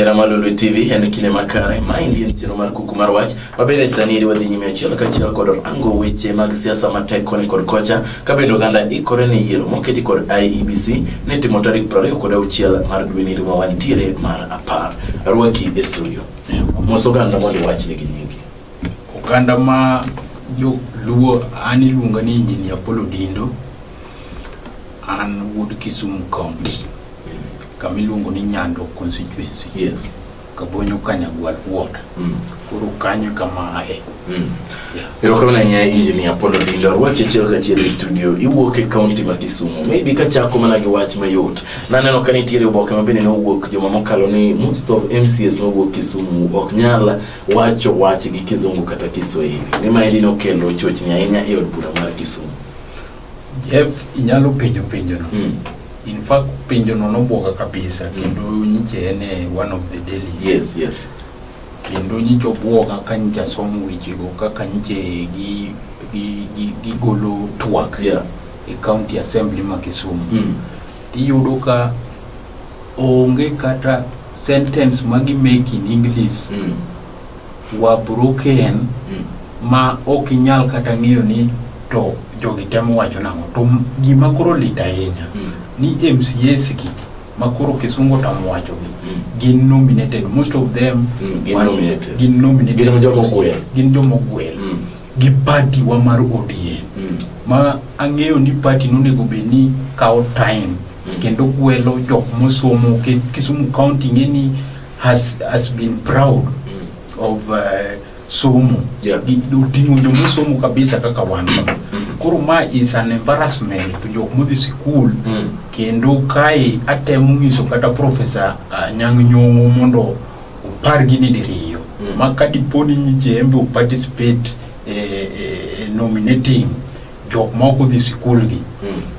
Jahera mar Lolwe TV, en kinde makare. Maendi en chenro mar Kuku mar Wach, ma bende sani eri wadhi nyime achiel kachiel kod rango weche mag siasa matek koni kod kocha, ka bende oganda ikore ne yiero moketi kod IEBC ne timo tarik 26 mar dwe ni ma wantiere mar 10. Arwaki e studio. Mos oganda mondo iwachnegi nyingi. Oganda ma jo-Luo, an iluonga ni Engineer Apollo Dindo. An wuod Kisumu County, kama iluongo ni Nyando constituency. Kabonyo Kanyagwal ward. Koro kanyo kama ae. Yeah. Erokamano ahinya, Engineer Apollo Dindo. Arwaki achiel kachiel e studio. Iwuok e county ma Kisumu. Maybe kachako mana gi wach mayot. Naneno ka nitiere oboke ma bende nowuok juma mokalo ni most of MCAs mowuok Kisumu ok nyal wacho wach gi Kizungu kata Kiswahili. Ni maendi nokelo chochni ahinya e od bura mar Kisumu. Jeff, inyalo penjo penjono. In fact, penjono nobwoga kabisa kendo nyiche en e one of the dailies. Kendo nyicha obwoga ka nyicha somo wechego kaka nyiche gi gi gi gigolo twak e county assembly ma Kisumu. Tiyudo ka onge kata sentence ma gi make in English were broken ma ok inyal kata ng'eyo ni to jogi temo wacho nang'o. To gima koro lit ahinya ni MCAs gi ma koro Kisungu otamo wacho gi gin nominated, most of them. Gin nominated. Gin nominated. Gin joma ogwel. Gin joma ogwel gi party wa mar ODM, ma ang'eyo ni party nonego bed ni kawo time kendo gwelo jok mosomo. Kisumu County ng'e ni has been proud of somo. Oting'o jomosomo kabisa kaka wan kama. Koro ma is an embarrassment to jok modhi sikul. Kendo kae atemo nyiso kata Professor Anyang' Nyong'o mondo opar gini diriyo ma ka dipo ni nyiche en be o participate e nominating jok ma ok odhi sikul gi,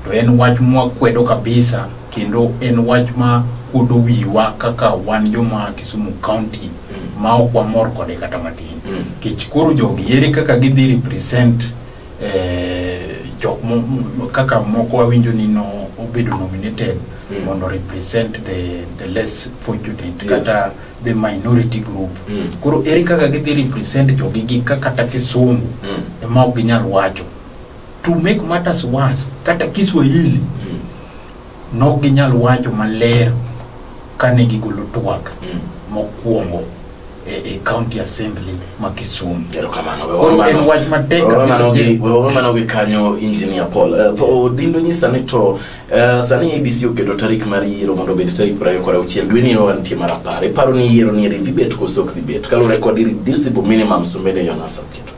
to en wach mwakwedo kabisa kendo en wach ma kuodo wiwa kaka wan joma Kisumu County ma ok wamor kode kata matin. Kech koro jogi ere kaka gidhi represent jok kaka moko awinjo ni no obedo nominated mondo represent the less fortunate kata the minority group? Koro ere kaka gidhi represent jogi gi ka kata Kisungu ema ok ginyal wacho? To make matters worse, kata Kiswahili nok ginyal wacho maler kane gigolo twak mokwongo e county assembly ma Kisumu. Erokamano. Koro en wach matek kabisa. Wewe mano gi kanyo, Engineer Paul. Odindo nyisa ni to sani IEBC oketo tarik mar yiero mondo obed tarik 26 dwe ni wantie mar 10. Iparo ni yiero ni dhi bet koso ok dhi bet kaluwore kod irreducible minimum bende Jonas oketo?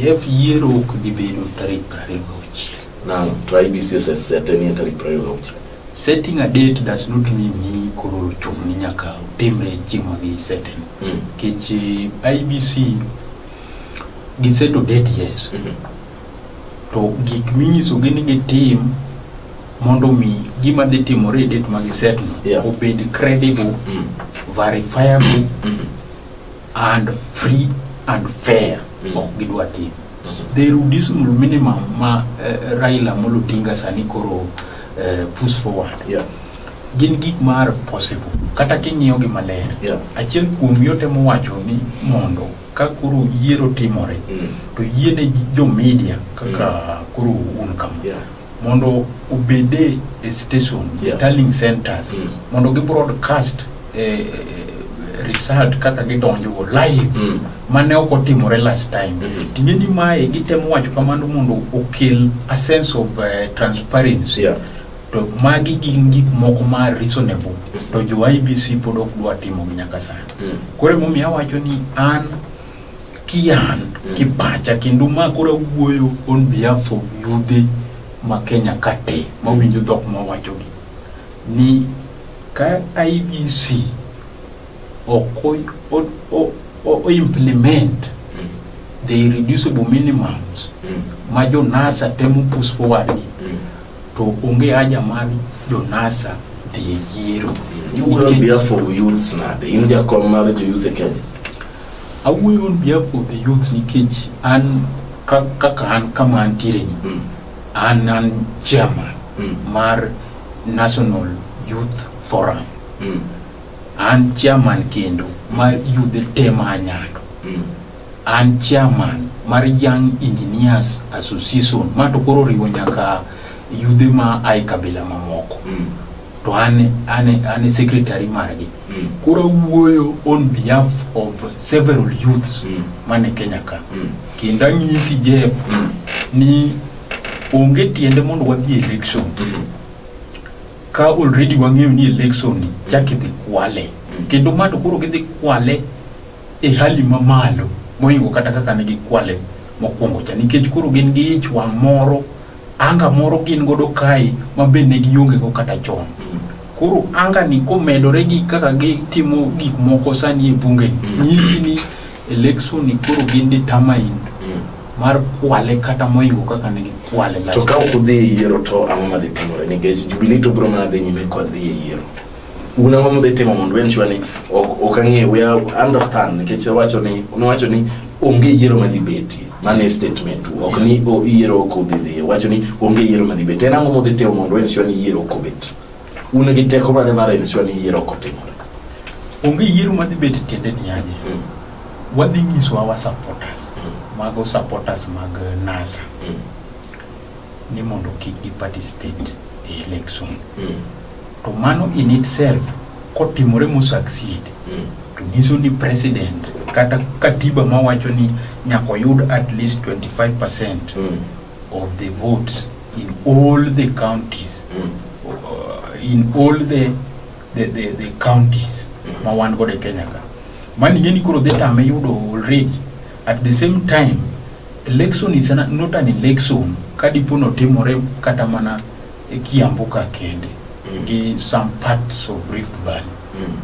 Jeff, yiero ok dhi bedo tarik 26. Naam, to IEBC osesete ni en tarik 26. Setting a date does not mean ni koro chuno ni nyaka otimre chieng' ma giseten. Nikech IEBC giseto date, yes, to gik minyisogi ni gitim mondo mi gima dhi timore e date ma gisetno obed credible, verifiable and free and fair, ok gidwa timo. The irreducible minimum ma Raila Amolo Odinga sani koro push forward gin gik mar possible kata king'iyo gi maler. Achiel kuom yo temo wacho ni mondo ka koro yiero timore to yiene jo media kaka koro un kama mondo obede e station, tallying centers, mondo gi broadcast result kaka gidonjo go live, mane ok otimore last time. Ting'e ni mae gitemo wacho kamano mondo okel a sense of transparency. To magi gin gik moko ma reasonable, to jo IEBC pod ok dwa timo gi nyaka sani. Koro emomiyo awacho ni an kian kipacha kendo ma koro awuoyo on behalf of yudhe ma Kenya ka te mawinjo dhok mawachogi ni ka IEBC ok o implement the irreducible minimums ma jo NASA temo push forward gi, to onge haja mar jo NASA dhi e yiero. Iwuoyo on behalf of youths nade? In jakom mar jo youth e Kenya. Awuoyo on behalf of the youth nikech an kaka an kama antiere ni, an chairman mar National Youth Forum. An chairman kendo mar youth te ma Nyando. An chairman mar Young Engineers Association, ma to koro oriwo nyaka yudhe ma ae kabila mamoko. To an secretary margi. Koro awuoyo on behalf of several youths mane Kenya ka. Kendo anyisi, Jeff, ni onge tiende mondo wadhi e election ka already wang'eyo ni election ni chak idhi kwale. Kendo ma to koro gidhi kwale e hali mamalo mohingo kata kaka ne gikwale mokwongo cha, nikech koro gin gi ich wang' moro, anga moro gin godo kae ma be ne gionge go kata chon. Koro anga ni komedore gi kaka gitimo gik moko sani e bunge ni, nyisi ni election ni koro gin determined mar kwale kata mohingo kaka ne gikwale To last. ka ok udhi e yiero to ang'o madhi timore? Nikech Jubilee to biro mana dhi nyime kod dhi e yiero. Un ang'o mudhi timo mondo ensure ni ok ang'eyo, we are understand, nikech nowacho ni onge yiero madhi betie. Mano e statement u. Ok ni o yiero ok udhi dhiye. Wacho ni onge yiero madhi betie. En ang'o mudhi timo mondo ensure ni yiero ok obet? Un gi teko mane mar ensure ni yiero ok otimore? Onge yiero madhi bet, tiende ni aje wadhi nyiso our supporters, mago supporters mag NASA, ni mondo kik gi participate e election. To mano in itself kotimore mo succeed, to nyiso ni president kata katiba mawacho ni nyaka oyud at least 25% of the votes in all the counties, in all the counties ma wan godo e Kenya ka. Mano ing'e ni koro dhi tame yudo already. At the same time, election is not an election ka dipo notimore kata mana e Kiambu ka kende gi some parts of Rift Valley.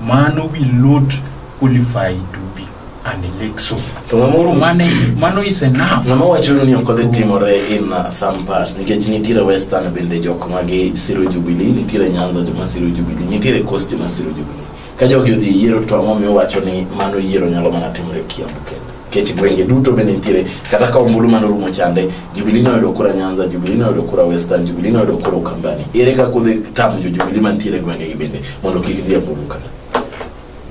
Mano will not qualify to be an election. To ng'ama Koro mano is enough. Ng'ama wacho ni ok odhi timore in some parts, nikech nitiere Western bende jok magi siro Jubilee, nitiere Nyanza joma siro Jubilee, nitiere Coast joma siro Jubilee. Ka jogi odhi e yiero to ang'o miyo wacho ni mano yiero nyalo mana timore Kiambu kende? Nikech gwenge duto bende nitiere, kata ka ombulu manorumo chande, Jubilee noyudo kura Nyanza, Jubilee noyudo kura Western, Jubilee noyudo kura Ukambani. Ere kaka udhi tamo jo Jubilee mantiere e gwenge gi bende mondo kik dhi e ombulu kaka?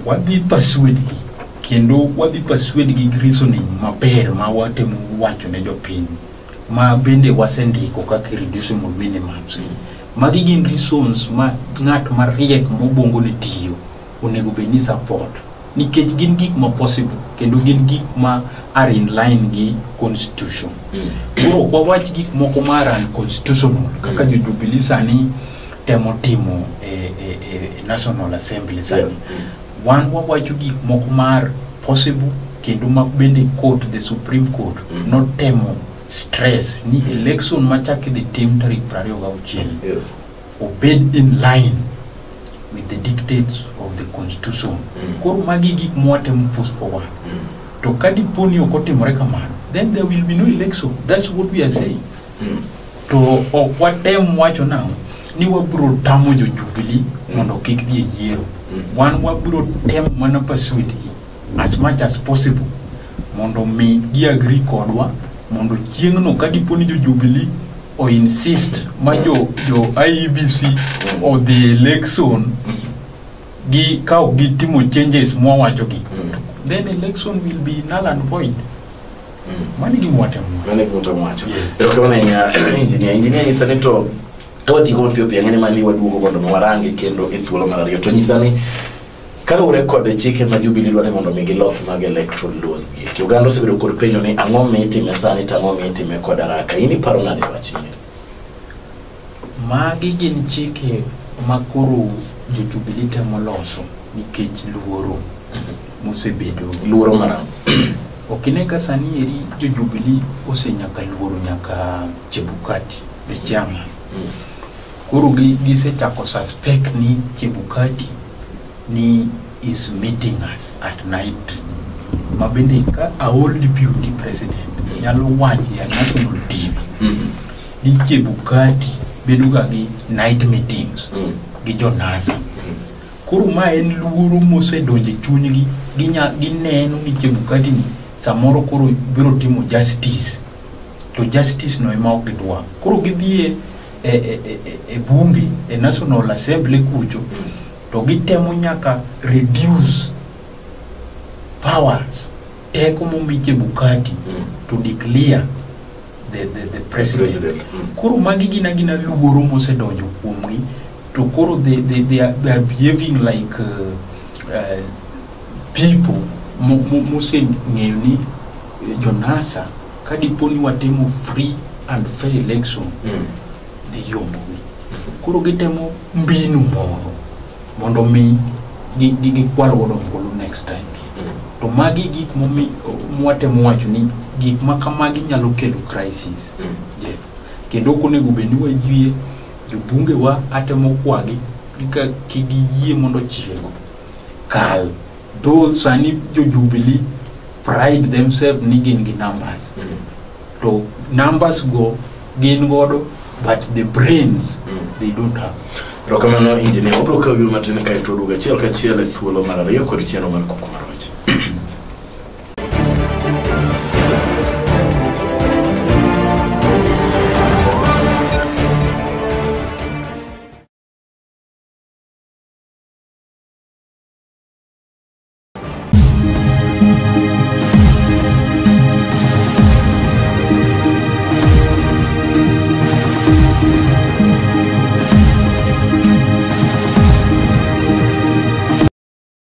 Wadhi persuade gi, kendo wadhi persuade gi gi reasoning maber ma watemo wacho ne jopiny, ma bende wasendiko kaka irreducible minimums. Magi gin reasons ma ng'at mariek mobongo ne tiyo onego bed ni support, nikech gin gik ma possible kendo gin gik ma are in line gi constitution. Koro ok wawach gik moko ma are unconstitutional kaka jo Jubilee sani temo timo e National Assembly sani. Wan wawacho gik moko mar possible kendo ma bende court, the Supreme Court, notemo stress ni election machak idhi tim tarik 26 obed in line with the dictates of the constitution. Koro magi gik mwatemo push forward. To ka dipo ni ok otimore kamano, then there will be no election. That's what we are saying. To ok watem wacho nang'o ni wabiro tamo jo Jubilee mondo kik dhi e yiero. Wan wabiro temo mana persuade gi as much as possible mondo mi gi agree kodwa, mondo chieng'no ka dipo ni jo Jubilee o insist ma jo IEBC odhi e election gi ka ok gitimo changes mwawacho gi, then election will be null and void. Mano e gima watemo wacho. Mano e gima utemo wacho. Yes. Erokamano ahinya, engineer. Engineer nyisa ni to ka watieko mapiyo piyo, ang'e ni mani waduogo mondo mi warange kendo e thuolo mar ariyo. To nyisa ni kaluwore kod chike ma Jubilee dwaro ni mondo mi giloki mag electoral laws gi eki. Oganda osebedo kod penjo ni ang'o mitime sani to ang'o mitime kod haraka. In iparo nade wachni? Magi gin chike ma koro jo Jubilee temo loso nikech luoro mosebedo. Luoro mar ang'o? Ok ine ka sani eri jo Jubilee osenyaka luoro nyaka Chebukati, the chairman. Koro gisechako suspect ni Chebukati ni is meeting us at night. Ma bende ka a old deputy president nyalo wacho e national TV ni Chebukati bedo ga gi night meetings gi jo NASA. Koro ma en luoro mosedonjo e chunygi, gineno ni Chebukati ni samoro koro biro timo justice, to justice no ema ok gidwa. Koro gidhi e bunge, e National Assembly kucho. To To gitemo nyaka reduce powers, teko momi Chebukati to declare the president. Koro magi gin agina luoro mosedonjo kuomgi, to koro they are behaving like people moseng'eyo ni jonasa ka dipo ni watimo free and fair election dhi yombogi. Koro gitemo mbinu moro mondo mi gikwal godo ombulu next time. To magi gik mwatemo wacho ni gik ma kamagi nyalo kelo crisis. Yeah. Kendo ok onego bed ni wayie jobunge wa atemo kwagi ka kik giyie mondo chikego kal. Though sani jo Jubilee pride themselves ni gin gi numbers. To numbers go gin godo, but the brains they don't have. Erokamano engineer, wabiro kawo yueyo matin kaeto waduogo achiel kachiel e thuolo mar ariyo kod chenro mar Kuku mar Wach.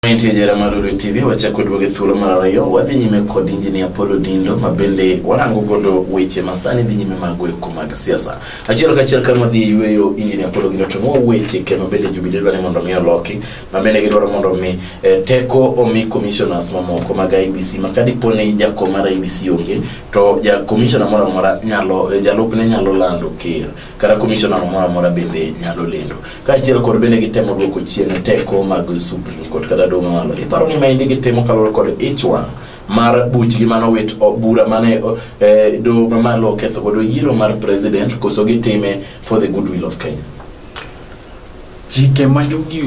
Nitie jera mar Lolwe TV, wachako duogo e thuolo mar ariyo, wadhi nyime kod Engineer Paul Odindo, ma bende warango godo weche masani dhi nyime mag weko mag siasa. Achiel kachiel ka wadhi e yueyo Engineer Paul Odindo to nwa weche kendo bende Jubilee dwaro ni mondo mi oloki, ma bende gidwaro mondo mi teko omi commissioners mamoko mag IEBC, ma ka dipo ni jakom mar IEBC onge, to ja commissioner moro amora nyalo, jalupne nyalo lando ker, kata commissioner moro amora bende nyalo lendo. Kaachiel kod bende gitemo duoko chien teko mag Supreme Court kata doho mamalo. Iparo ni maendi gitimo kaluwore kod ich wang' mar buchgi mane owit bura mane doho mamalo oketho godo yiero mar president, koso gitime for the goodwill of Kenya? Chike ma jogi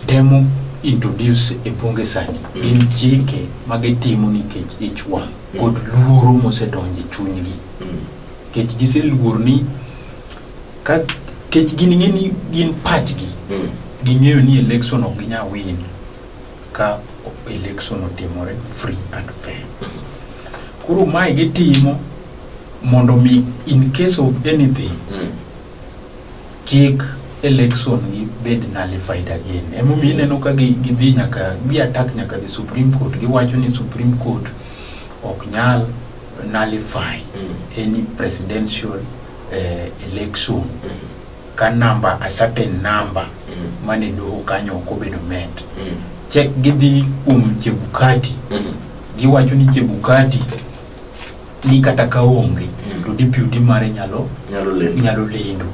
temo introduce e bunge sani gin chike ma gitimo nikech ich wang' kod luoro mosedonjo e chunygi. Nikech giseluor ni ka kech gin ng'e ni gin pachgi ging'eyo ni election ok ginyal win ka election otimore free and fair. Koro mae gitimo mondo mi in case of anything kik election gi bed nullified again. Emomiyo ineno ka gidhi nyaka gi attack nyaka the Supreme Court. Giwacho ni Supreme Court ok nyal nullify any presidential election ka number a certain number mane doho kanyo ok obedo met. Check gidhi kuom Chebukati, giwacho ni Chebukati ni kata ka onge to deputy mare nyalo lendo. Nyalo lendo.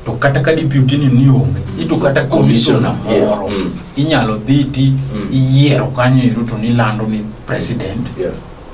To kata ka deputy ni onge, ito kata commissioner moro inyalo dhi ti iyiero kanyo ero to nilando ni president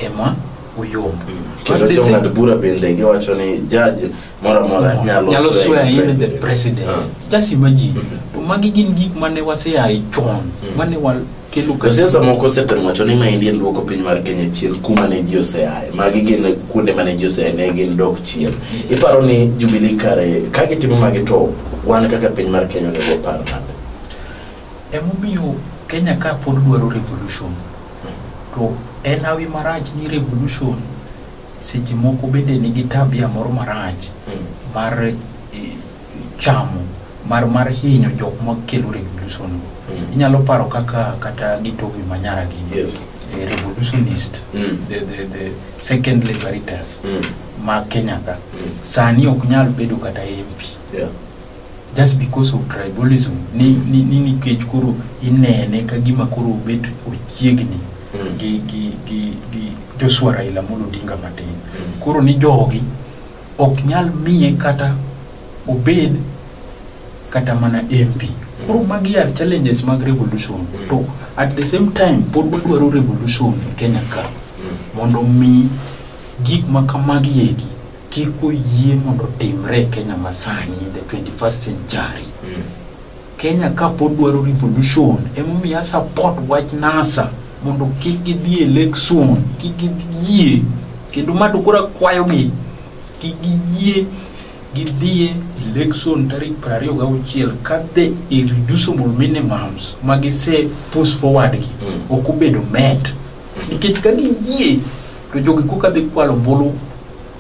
ema oyombo. Kendo jong'ad bura bende giwacho ni judge moro amora nyalo swear in the president. Just imagine. To magi gin gik mane waseaye chon, mane wakelo ka Josiasa moko osetemo wacho ni maendi en duoko piny mar Kenya chien kuma ne ji oseaye. Magi gin kuonde mane ji oseaye, ne gin dok chien. Iparo ni Jubilee kare ka gitimo magi to wan kaka piny mar Kenya onego wapar nade? Emomiyo Kenya ka pod dwaro revolution. To en hawi marach ni revolution seche moko bende nigi tabia moro marach mar chamo mar hinyo jok makelo revolution go. Inyalo paro kaka kata Gitobi Manyara gini. Revolutionist, the second liberators ma Kenya ka. Sani ok nyal bedo kata MP. Just because of tribalism ni nikech koro inene ka gima koro obet ochiegni gi Joshua Raila Amolo Odinga matin. Koro ni jogi ok nyal miye kata obed kata mana MP. Koro magi are challenges mag revolution. To at the same time pod wadwaro revolution e Kenya ka mondo mi gik ma kamagi eki kik oyie mondo timre e Kenya masani in the 21st century. Kenya ka pod dwaro revolution, emomiyo a support wach NASA mondo kik gidhi election, kik giyie, kendo ma to koro akwayogi kik giyie Gidhiye election tarik 26 ka the irreducible minimums ma gise push forward gi ok obedo met. Nikech ka giyie to jogi koka dhi kwalo ombulu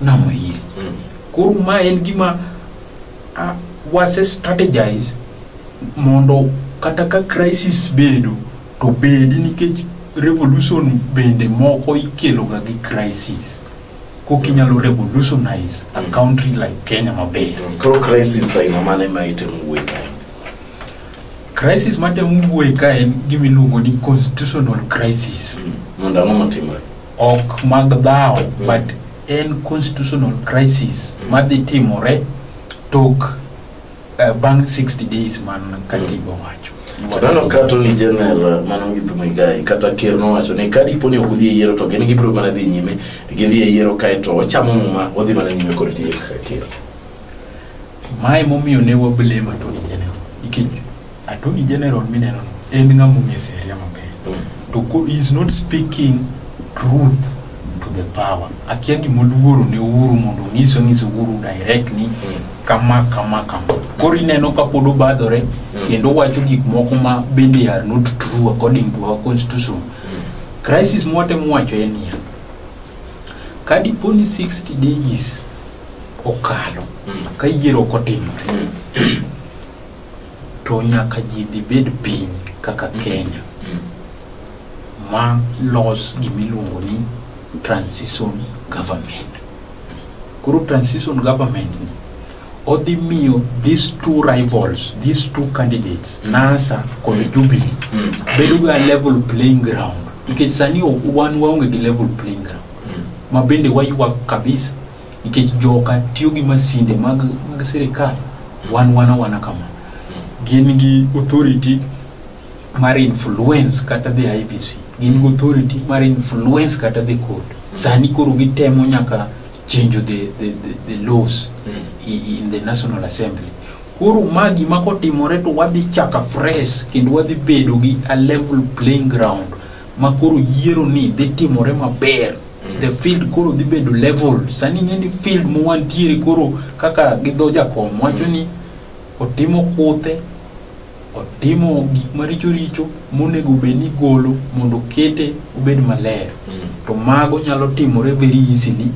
namo yie. Koro ma en gima wase strategize mondo kata ka crisis bedo to bedi, nikech revolution bende moko ikelo ga gi crisis. Koka inyalo revolutionize a country like Kenya maber. Koro crisis aina mane ma itemo wuoye kae? Crisis matemo wuoye ka en gima iluongo ni constitutional crisis. Mondo ang'o matimore? Ok mag dhawo, but en constitutional crisis madhi timore tok bang' 60 days man katiba wacho. To neno ka Attorney General mano Githu Muigai kata ker nowacho ni ka dipo ni ok udhi e yiero to gin gibiro mana dhi nyime gidhi e yiero kaeto ochamo muma odhi mana nyime kod tiyo kaka ker. Mae momiyo ne wa blame Attorney General, nikech Attorney General mineno no en ng'ama ong'e sheria maber. To he is not speaking truth to the power. Akia gimoluoro ne Uhuru mondo ong'is ong'is Uhuru direct ni kama kama kama. Koro ineno ka pod obadhore kendo wacho gik moko ma bende are not true according to our constitution. Crisis mwatemo wacho en niya, ka dipo ni 60 days okalo ka yiero ok otimore, to nyaka ji dhi bed piny kaka Kenya ma los gimiluongo ni transition government. Koro transition government ni odhi miyo these two rivals, these two candidates, NASA kod Jubilee, bedo ga level playing ground. Nikech sani wan waonge gi level playing ground. Ma bende waywak kabisa. Nikech joka tiyo gi masinde mag sirikal, wan wana wana kama. Gin gi authority mar influence kata the IEBC. Gin gi authority mar influence kata the court. Sani koro gitemo nyaka change the laws in the National Assembly. Koro ma gima kotimore to wadhi chako afresh kendo wadhi bedo gi a level playing ground ma koro yiero ni dhi timore maber. The field koro dhi bedo level. Sani ing'e ni field mawantiere koro kaka gi dho jakom wacho ni otimo kuthe, otimo gik maricho richo monego bed ni igolo mondo okete obed maler. To mago nyalo timore very easily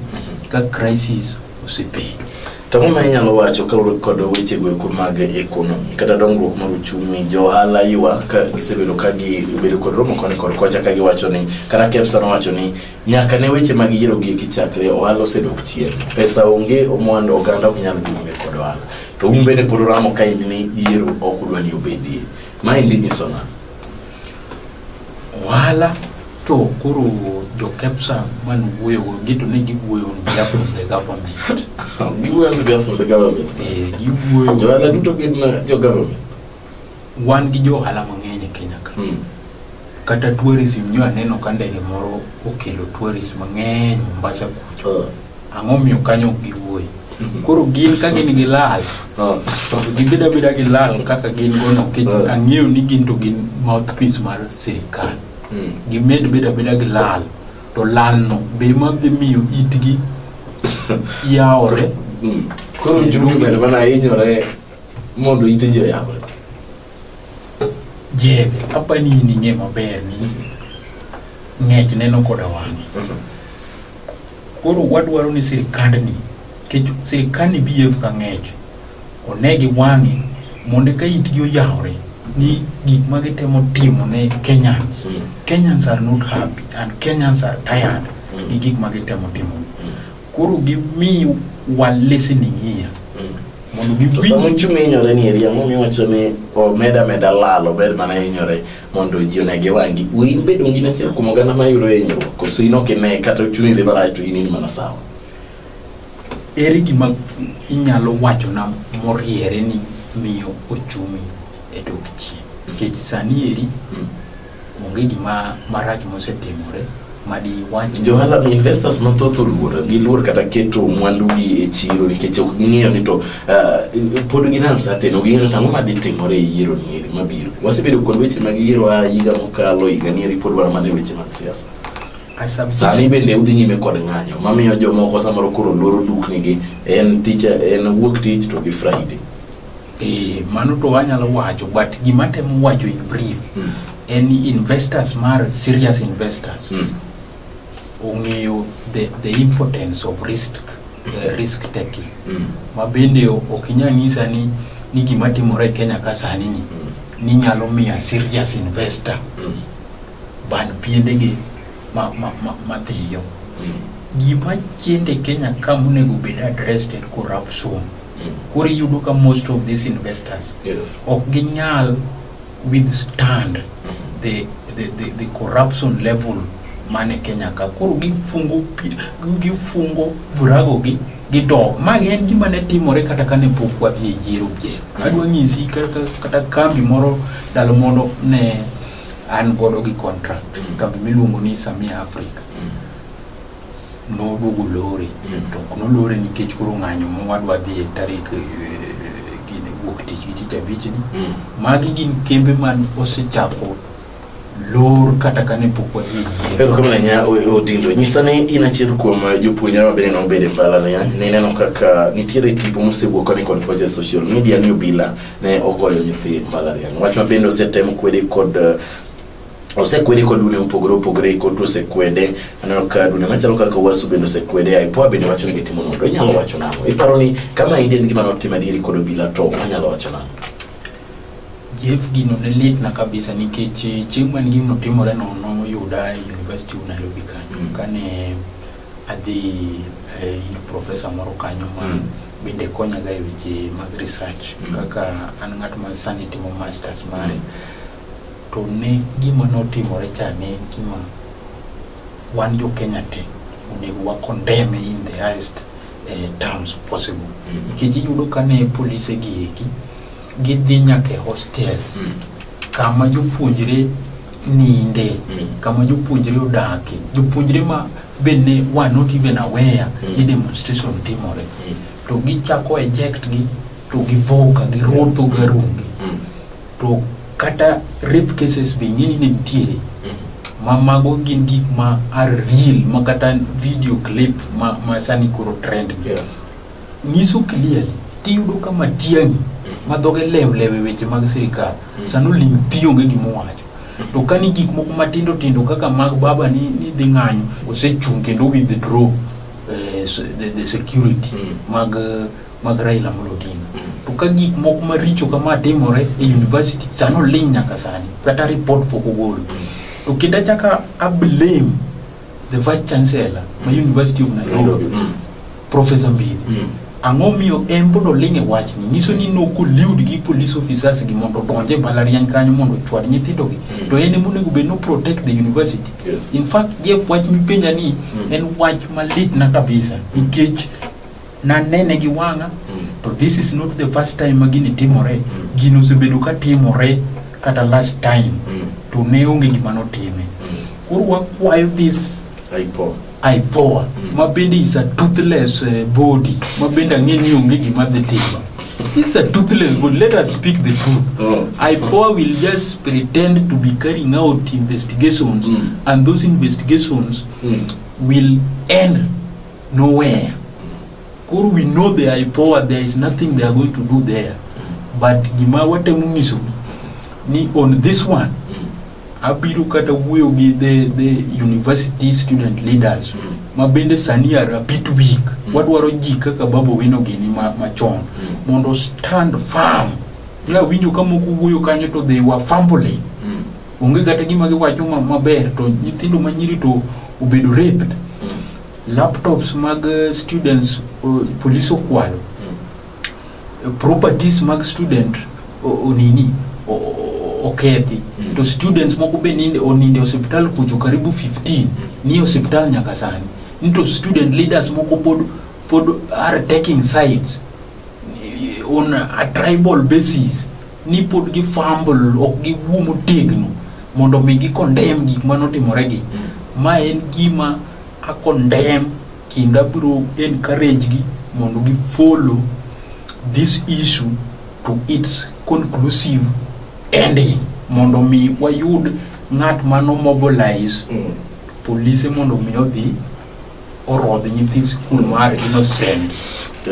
ka crisis osebedo. To ang'o ma inyalo wacho kaluwore kod weche go eko mag economy kata dongruok mar uchumi? Jo ohala ywak ka gisebedo ka gibedo kod romo koni kod kocha ka giwacho ni kata KEPSA nowacho ni nyaka ne weche mag yiero gi eki chakre ohala osedok chien, pesa onge, mwandu oganda ok nyal dhi nyime kod ohala. To un bende pod uramo ka in ni yiero ok udwa ni obedie. Maendi nyiso nang'o? Ohala to koro jo KEPSA manuwuoyo go gito ne giwuoyo on behalf of the government. Giwuoyo on behalf of the government. Eh, giwuoyo. Jo ohala duto gin jo government. Wan gi jo ohala mang'eny e Kenya ka. Kata tourism nyo aneno ka ndege moro okelo tourist mang'eny Mombasa kucho. Ang'o miyo kanyo ok giwuoye? Koro gin ka gin gi lal, to gibed abeda gi lal kaka gin go no, nikech ang'eyo ni gin to gin mouthpiece mar sirikal. Gimed bedo abeda gi lal, to lal no be ma dhi miyo itgi yawore. Koro uchumi bende mana hinyore mondo ite ji oyawre. Jeff, apani in ing'e maber ni ng'ech neno koda wang'e. Koro wadwaro ni sirikandni, nikech sirikandni behave ka ng'ech, one gi wang'e mondo ka itgi oyawre ni gik ma gitemo timo ne Kenyans. Kenyans are not happy and Kenyans are tired gi gik ma gitemo timo. Koro gimi wa listening ear mondo To sama giwinj. Uchumi hinyore ni eri, ang'o miwacho ni omed ameda lal obed mana hinyore mondo ji one gi wang'gi? In bende in achiel kuom oganda mayudo hinyruok koso in ok ine kata uchumi dhi marach to in in mana sawa? Ere gima inyalo wachona moriere ni miyo ochumi e dok chien? Nikech sani eri onge gima marach mosetimore madi wach. Jo ohala, investors mathoth oluor, giluor kata keto mwandu gi e chiro nikech ok ging'eyo ni to pod gin uncertain, ok ging'eyo ni to ang'o madhi timore e yiero ni eri mabiro. Wasebedo kod weche mag yiero a higa mokalo, higa ni eri pod wan mana e weche mag siasa. As a Sani bende udhi nyime kod ng'anyo mamiyo jomoko samoro koro luoro duknigi en tich en wuok tich to gi Friday. Mano to anyalo wacho, but gima temo wacho in brief en ni investors mar serious investors ong'eyo the importance of risk taking. Ma bende ok inyal nyisa ni gima timore e Kenya ka sani ni ni nyalo miyo serious investor ban piendegi ma dhiyo. Gima chende Kenya ka monego bed addressed en corruption. Koro iyudo ka most of these investors ok ginyal withstand the corruption level mane Kenya ka. Koro gifungo virago gi gidok. Ma en gima ne timore kata kane pok wadhi e yiero bier. Adwa nyisi kata kambi moro ndalo mondo ne an godo gi contract, kambi miluongo ni Samia Africa. Noduogo lore. To ok nolore nikech koro ng'anyo ma wadwa dhi e tarik gine wuok tich gi tich abich ni. Magi gin kembe man osechako lor kata kane pok wadhi e yiero. Erokamano ahinya Odindo. Nyisa ni in achiel kuom jopuonjre ma bende nobedo e mbalariany. Ne ineno kaka nitiere tipo mosewuok koni kod kocha e social media ni obila ne ogoyo nyithi mbalariany. Wach ma bende osetem kwede kod osekwede kod dune mopogore opogore kod osekwede. Aneno ka dune machalo kaka UASU bende osekwede, IPOA bende wacho ni gitimo nonro. Inyalo wacho nang'o? Iparo ni kama endi en gima notim adieri kod obila to wanyalo wacho nang'o? Jeff, gino ne litna kabisa nikech chieng' mane gino timore no noyuda e University of Nairobi kanyo. Kane adhi ir professor moro kanyo ma bende konyaga e weche mag research kaka an ng'at ma sani timo masters mare. To ne gima notimore cha ne en gima wan jo Kenya te onego wa condemn in the highest terms possible. Nikech iyudo ka ne polise gi eki gidhi nyaka e hostels kama jopuonjre ninde, kama jopuonjre odake, jopuonjre ma bende were not even aware ni demonstration timore, to gichako eject gi to giboka girotho garunge. To kata rape cases be ing'e ni ne nitiere ma mago gin gik ma are real ma kata video clip ma sani koro trend nyiso clearly. Tiyudo ka Matiang'i ma dhoge lew lew e weche mag sirikal sani oling' thi, onge gimowacho. To kani gik moko matindo tindo kaka mag baba ni dhi ng'anyo osechung' kendo withdraw the security mag Raila Amolo Odinga. To ka gik moko maricho kama timore e university sani oling' nyaka sani kata report pok ogolo. To kendo achaka a blame the vice chancellor ma University of Nairobi, Professor Mbithi. Ang'o miyo en pod oling' e wachni? Nyiso ni nokollude gi police officers gi mondo odonj e mbalariany kanyo mondo ochwad nyithindo gi. To en ema onego bed no protect the university. In fact, Jeff, wach mipenja ni en wach malitna kabisa nikech nanene gi wang'a. To this is not the first time ma gini timore. Gino osebedo ka timore kata last time to ne onge gima notime. Koro wakwayo this IPOA. IPOA ma bende is a toothless body ma bende ang'e ni onge gima dhi timo. It's a toothless body. Let us speak the truth. IPOA will just pretend to be carrying out investigations and those investigations will end nowhere. Koro we know the IPOA, there is nothing they are going to do there. But gima watemo nyiso ni on this one abiro kata wuoyo gi the university student leaders ma bende sani are a bit weak. Wadwaro ji kaka Babu Owino gini machon mondo stand firm. Ne awinjo ka moko wuoyo kanyo to they were fumbling. Onge kata gima giwacho maber to nyithindo manyiri to obedo raped. Laptops mag students police okwalo. Properties mag student onini okethi. To students moko be ninde oninde e osiptal kucho karibu 15 ni e osiptal nyaka sani. Ni to student leaders moko pod are taking sides on a tribal basis ni pod gi fumble ok giwuo motegno mondo mi gi condemn gik manotimore gi. Ma en gima a condemn kendo abiro encourage gi mondo gi follow this issue to its conclusive ending mondo mi wayud ng'at mano mobilize. Polise mondo mi odhi orodh nyithi sikul mar innocent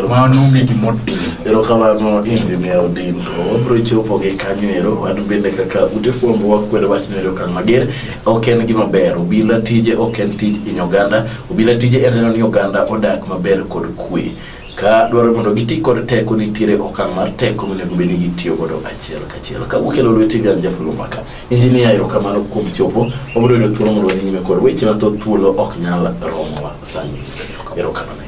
mano onge gimotimo. Erokamano Engineer Odindo. Wabiro chopo gi kanyo ero, wan bende kaka ute fwambo wakwedo wachno ero okang' mager. Ok en gima ber. Obila tije ok en tij hinyo oganda. Obila tije en neno ni oganda odak maber kod kwe. Ka dwaro mondo giti kod teko, nitiere okang' mar teko monego bed ni gitiyo godo achiel kachiel. Kawuok e Lolwe TV an Jafulu Mbaka. Engineer, erokamano kuom chopo. Wabiro yudo thuolo mondo wadhi nyime kod weche mathoth, thuolo ok nyal romowa sani. Erokamano.